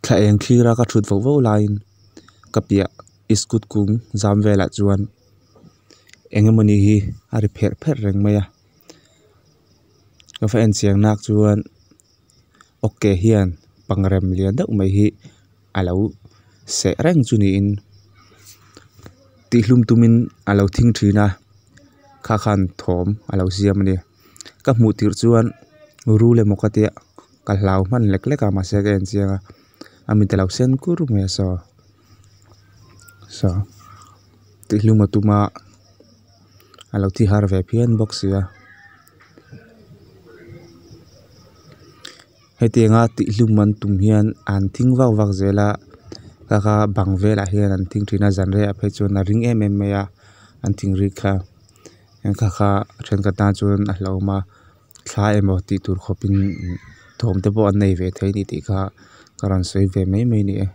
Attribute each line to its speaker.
Speaker 1: Thla eng thlir a ka thut vauh vauh laiin ka piah iskut kung zam velah chuan eng emawni hi a ri pherh pherh reng mai a ka va en chian nak chuan awk ke hian pangrem lian deuh mai hi a lo seh reng chu niin tih hlum tumin a lo thing thin a kha khan thawm a lo siam a ni ka hmuh tirh chuan rul emaw ka tia ka hlau hman lek lek a mahse ka en chiang a a mit a lo sen kur mai a saw saw tih hlum a tum a a lo thi har ve phian bawk si a. Hetianga tih hlum an tum hian an thing vak vak zel a kha kha bang velah hian an thing thin a zan reiah phei chuan a ring em em mai a an thing ri kha kha kha thenkhat tan chuan a hlauhawm a thla emaw tih tur khawpin thawm te pawh an nei ve thei a ni tih kha ka rawn sawi ve mai mai a ni e.